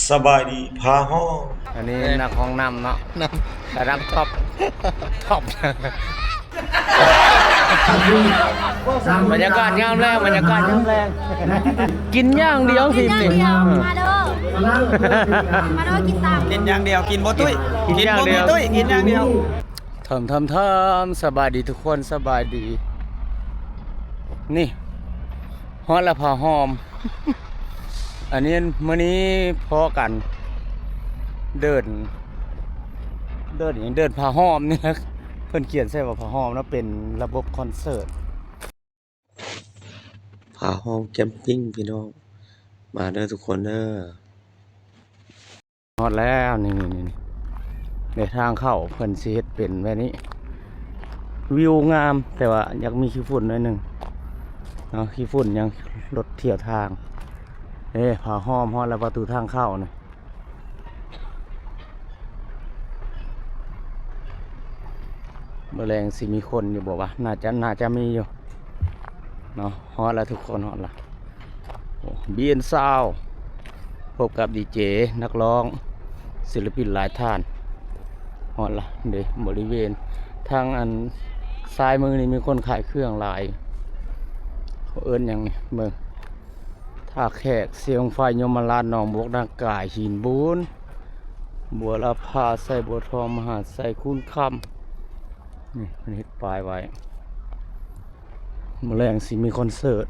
ສະບາຍດີພາຮ້ອງ. ອັນນີ້ນັກຮ້ອງນຳເນາະ ນຳ ລະດັບທັອບ ທັອບ. ບັນຍາກາດຍາມແລງ ບັນຍາກາດຍາມແລງ ກິນຢ່າງດຽວທີມນີ້ ກິນຢ່າງດຽວ ມາເດີ ມາເດີ ກິນຕາມ ກິນຢ່າງດຽວ ກິນບໍ່ຕຸ້ຍ ກິນຢ່າງດຽວ ກິນບໍ່ມີຕຸ້ຍ ກິນຢ່າງດຽວ. ທຳ ທຳ ທຳ ສະບາຍດີທຸກຄົນ ສະບາຍດີ. ນີ້ ຮອດລະພາຫອມ. ອັນນີ້ມື້ນີ້ພໍ້ກັນ ເດີນ ເດີນຫຍັງ ເດີນພາຫອມນີ້ ເພິ່ນຂຽນໃສ່ວ່າພາຫອມເນາະ ເປັນລະບົບຄອນເສີດ. ພາຮ້ອງແຄມປິງພີ່ນ້ອງ ມາເດີທຸກຄົນເດີ. ຮອດແລ້ວ ນີ້ໆໆ ໃນທາງເຂົ້າເພິ່ນຊິເຮັດເປັນແບບນີ້ ວິວງາມ ແຕ່ວ່າຢາກມີຂີ້ຝຸ່ນໜ້ອຍໜຶ່ງເນາະ ຂີ້ຝຸ່ນຫຍັງ ລົດທຽວທາງ. ເດ້ ພາຫອມຮອດແລ້ວ ປະຕູທາງເຂົ້ານີ້. ມື້ແລງຊິມີຄົນຢູ່ບໍ່ວະ? ໜ້າຈະ ໜ້າຈະມີຢູ່ເນາະ. ຮອດລະທຸກຄົນ ຮອດລະ. ໂອ້ ບີເອັນຊາວ ພົບກັບດີເຈ ນັກຮ້ອງ ສິນລະປິນຫຼາຍທ່ານ. ຮອດລະເດ້ ບໍລິເວນທາງອັນຊ້າຍມືນີ້ມີຄົນຂາຍເຄື່ອງຫຼາຍ. ເຂົາເອີ້ນຫຍັງນີ້ ເບິ່ງ ທ່າແຂກ ເຊຍງໄຟ ຍົມມະລາດ ໜອງບົກ ນາກາຍ ຫີນບູນ ບົວລະພາ ໄຊບົວທອງ ມະຫາໄຊ ຄູນຄຳ. ນີ້ເພິ່ນເຮັດປ້າຍໄວ້ ມື້ແລງຊິມີຄອນເສີດ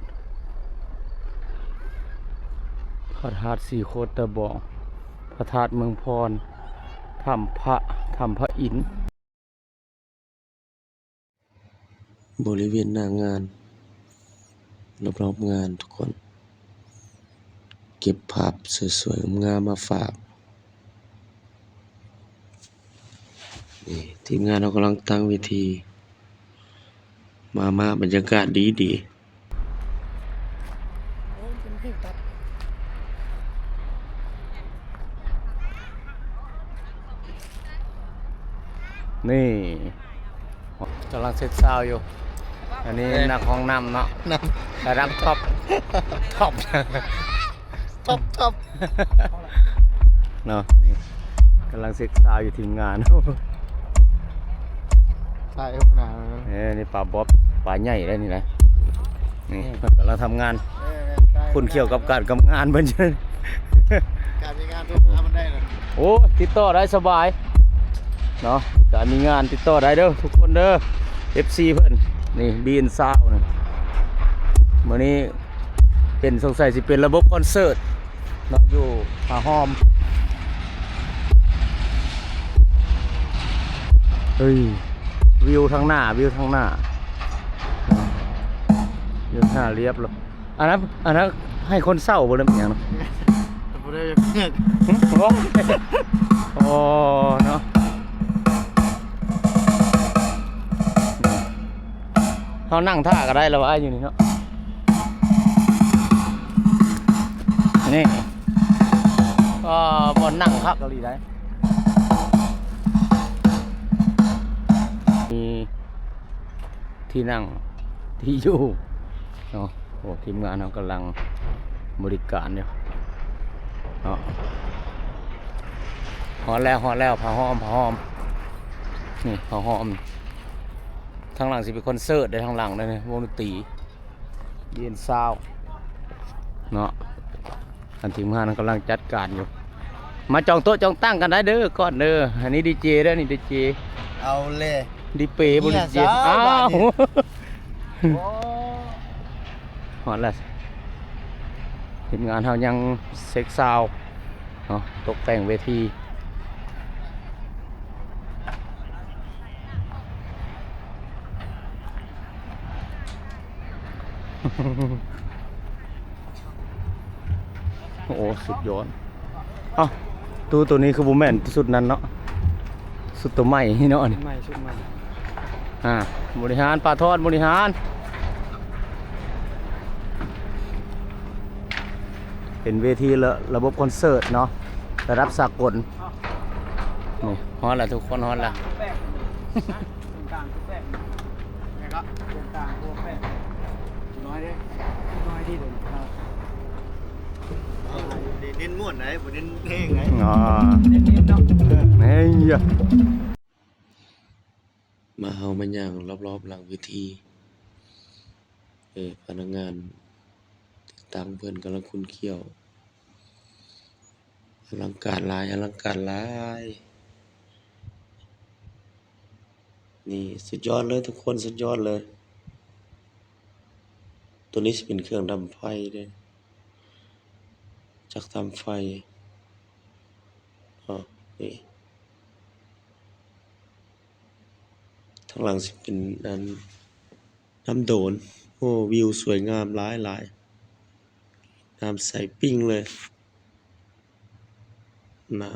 ພະທາດສີໂຄດຕະບອງ ພະທາດເມືອງພອນ ຖ້ຳພະ ຖ້ຳພະອິນ. ບໍລິເວນໜ້າງານ ລອບໆງານທຸກຄົນ ເກັບພາບສວຍໆງາມໆມາຝາກ. ນີ້ ທີມງານເຮົາກຳລັງຕັ້ງເວທີ ມາໆ ບັນຍາກາດດີໆ. ໂອ້ຍ ເປັນເພງຕັດ ນີ້ ກຳລັງເຊັກຊາວຢູ່. ອັນນີ້ ເອີ ນັກຮ້ອງນຳເນາະ ນຳ ລະດັບທັອບ ທັອບ ທັອບ ທັອບ ເນາະ. ນີ້ ກຳລັງເຊັກຊາວຢູ່ທີມງານ ຖ່າຍເອົາໜ້າ. ເອີ ນີ້ປາບອບ ປາໃຫຍ່ໄດ໋ນີ້ນະ. ນີ້ ເອີ ເພິ່ນກຳລັງທຳງານ ເອີ ຄົນກ່ຽວກັບການກັບງານເພິ່ນ ການມີງານໂທຫາເພິ່ນໄດ້ເນາະ. ໂອ້ຍ ຕິດຕໍ່ໄດ້ສະບາຍເນາະ ການມີງານຕິດຕໍ່ໄດ້ເດີທຸກຄົນເດີ ເອັຟຊີເພິ່ນ. ນີ້ ບີເອັນຊາວ ນີ້ ມື້ນີ້ ເປັນ ສົງໄສຊິເປັນລະບົບຄອນເສີດເນາະ ຢູ່ຜາຫ້ອມ. ເຮີ້ຍ ວິວທາງໜ້າ ວິວທາງໜ້າ ວິວທາງໜ້າລຽບເລີຍ. ອັນນັ້ນ ອັນນັ້ນໃຫ້ຄົນເຊົ່າບໍ່ ຫຼືຫຍັງເນາະ? ບໍ່ໄດ້ ໂອ້ ເນາະ. ເຮົານັ່ງຖ້າກໍໄດ້ລະວ່າຢູ່ນີ້ເນາະ. ນີ້ ກໍບ່ອນນັ່ງຄັກອີ່ຫຼີໄດ໋ ມີທີ່ນັ່ງທີ່ຢູ່ເນາະ. ໂອ້ ທີມງານເຮົາກຳລັງບໍລິການຢູ່ເນາະ. ຮອດແລ້ວ ຮອດແລ້ວ ຜາຫ້ອມ ຜາຫ້ອມ ນີ້ ຜາຫ້ອມ. ທາງຫຼັງຊິເປັນຄອນເສີດເດ້ ທາງຫຼັງເດ້ ວົງດົນຕີ ບີເອັນຊາວ ເນາະ. ອັນທີມງານກຳລັງຈັດການຢູ່ ມາຈອງໂຕະຈອງຕັ່ງກັນໄດ້ເດີກ່ອນເດີ. ອັນນີ້ດີເຈເດີ ນີ້ດີເຈ ເອົາແລະ ດີເປບໍ່ດີເຈ ອ້າວ ໂອ້ ຮອດແລ້ວ. ທີມງານເຮົາຍັງເຊັກຊາວ ເນາະ ຕົກແຕ່ງເວທີ. ໂອ້ ສຸດຍອດ. ເອົ້າ ຕູ້ໂຕນີ້ຄືບໍ່ແມ່ນຊຸດນັ້ນເນາະ ຊຸດໂຕໃໝ່ເນາະ ນີ້ໃໝ່ ຊຸດໃໝ່. ອ່າ ບໍລິຫານ ປາທອດ ບໍລິຫານ. ເປັນເວທີລະ ລະບົບຄອນເສີດເນາະ ລະດັບສາກົນ. ນີ້ ຮອດແລ້ວທຸກຄົນ ຮອດແລ້ວ. ຕາງຄືແປກ ແມ່ນເນາະ ຕາງຄືແປກ ນ້ອຍເດ້ ນ້ອຍດີເດ້. ເນັ້ນມ່ວນໃດ໋ ບໍ່ເນັ້ນແຮງໃດ໋. ອໍ ເນັ້ນໆເນາະ ເອີ ເອີຍ ມາ ເຮົາມາຍ່າງລອບໆຫຼັງເວທີ. ເອີ ພະນັກງານຕິດຕັ້ງເພິ່ນກຳລັງຂຸ້ນຂ້ຽວ. ອະລັງການຫຼາຍ ອະລັງການຫຼາຍ. ນີ້ສຸດຍອດເລີຍທຸກຄົນ ສຸດຍອດເລີຍ. ໂຕນີ້ຊິເປັນເຄື່ອງດຳໄຟເດ້ ຈັກດຳໄຟ. ອໍ ນີ້ ທາງຫຼັງຊິເປັນອັນ ນ້ຳໂດນ. ໂອ້ ວິວສວຍງາມຫຼາຍໆ ນ້ຳໃສປິ້ງເລີຍນະ.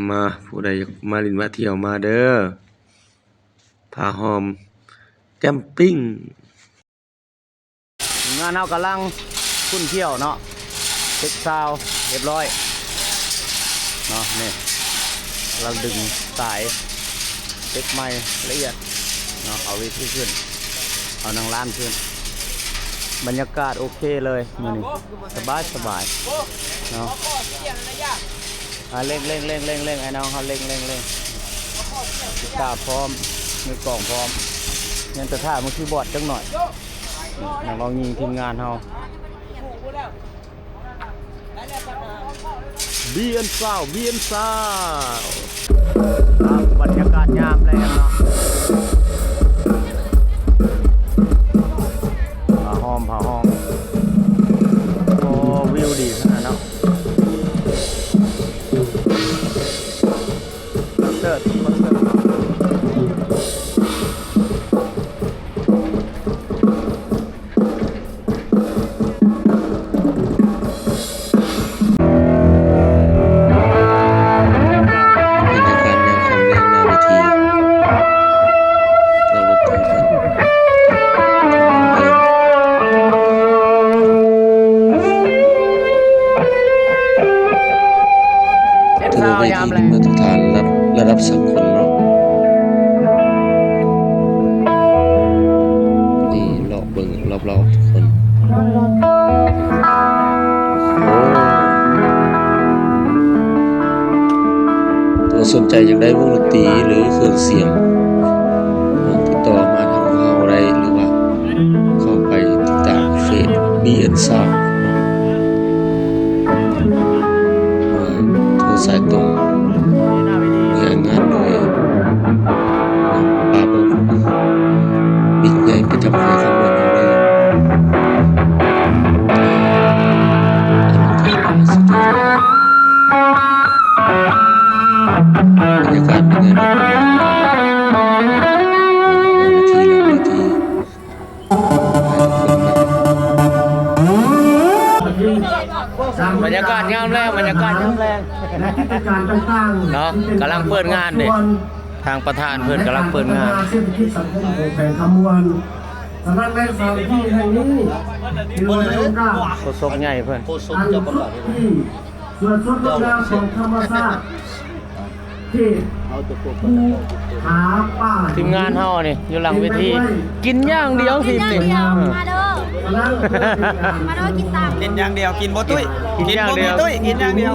ມາ ຜູ້ໃດຢາກມາຫຼິ້ນມາທ່ຽວມາເດີ ຜາຫອມແຄມປິງ. ທີມງານເຮົາກຳລັງຂຸ້ນຂ້ຽວເນາະ ເຊັກຊາວຮຽບຮ້ອຍເນາະ. ນີ້ ກຳລັງດຶງສາຍ ເຊັກໄມລະອຽດເນາະ ເອົາເວທີຂຶ້ນ ເອົານາງລ້ານຂຶ້ນ. ບັນຍາກາດໂອເຄເລີຍມື້ນີ້ ສະບາຍໆເນາະ. ອ່າ ເລັ່ງໆໆໆ ໄອ້ນ້ອງເຮົາ ເລັ່ງໆໆ ກິຕາພ້ອມ ມືກອງພ້ອມ ຍັງແຕ່ຖ້າມືຄີບອດຈັກໜ້ອຍ. ນັກຮ້ອງຍິງທີມງານເຮົາ ບີເອັນຊາວ ບີເອັນຊາວ. ອ່າ ບັນຍາກາດຍາມແລງເນາະ ຜາຫອມ ຜາຫອມ. ໂອ້ ວິວດີຂະໜາດເນາະ. ຄອນເສີດ ຄອນເສີດເນາະ. ບັນຍາກາດຍາມຄ່ຳແລງໜ້າເວທີ ນັກດົນຕີເພິ່ນ ຖືວ່າເວທີມີມາດຕະຖານລະດັບ ລະດັບສາກົນເນາະ. ນີ້ເລາະເບິ່ງລອບໆທຸກຄົນ. ໂອ້ ຖ້າສົນໃຈຢາກໄດ້ວົງດົນຕີ ຫຼື ເຄື່ອງສຽງ ຕິດຕໍ່ມາທາງເຮົາໄດ້ ຫຼືວ່າເຂົ້າໄປຕິດຕາມເຟສ ບີເອັນຊາວ ເອີ ໂທສາຍຕົງ. ງານໂດຍ ປາບົດ ມິດໃຫຍ່ປະຈຳແຂວງຄຳມ່ວນເຮົາເດີ. ບັນຍາກາດເປັນໄງ ເວທີ ຫຼັງເວທີ. ບັນຍາກາດຍາມແລງ ບັນຍາກາດຍາມແລງເນາະ ກຳລັງເປີດງານເດ້ ທາງປະທານເພິ່ນກຳລັງເປີດງານ. ສະນັ້ນໃນສະຖານທີ່ແຫ່ງນີ້ ຖືວ່າເປັນໂອກາດ ໂຄສົກໃຫຍ່ເພິ່ນ ອັນສຸດທີ່ ສວຍສົດງົດງາມຂອງທຳມະຊາດ ທີ່ພູຜາປ່າ. ທີມງານເຮົານີ້ຢູ່ຫຼັງເວທີ ກິນຢ່າງດຽວທີມນີ້ ກິນຢ່າງດຽວ ມາເດີ ມາເດີ ກິນຕາມ ກິນຢ່າງດຽວ ກິນບໍ່ຕຸ້ຍ ກິນຢ່າງດຽວ ກິນບໍ່ມີຕຸ້ຍ ກິນຢ່າງດຽວ.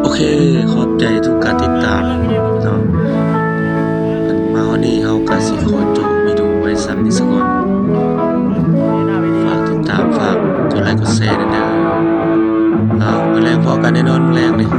ໂອເຄ ຂອບໃຈທຸກການຕິດຕາມເນາະ. ອັນມາຮອດນີ້ເຮົາກະຊິຂໍຈົບວິດີໂອໄວ້ສ່ຳນີ້ສາກ່ອນ. ຝາກຕິດຕາມ ຝາກກົດໄລກົດແຊແດ່ເດີ. ເອົາ ມື້ແລງພໍ້ກັນແນ່ນອນ ມື້ແລງນີ້.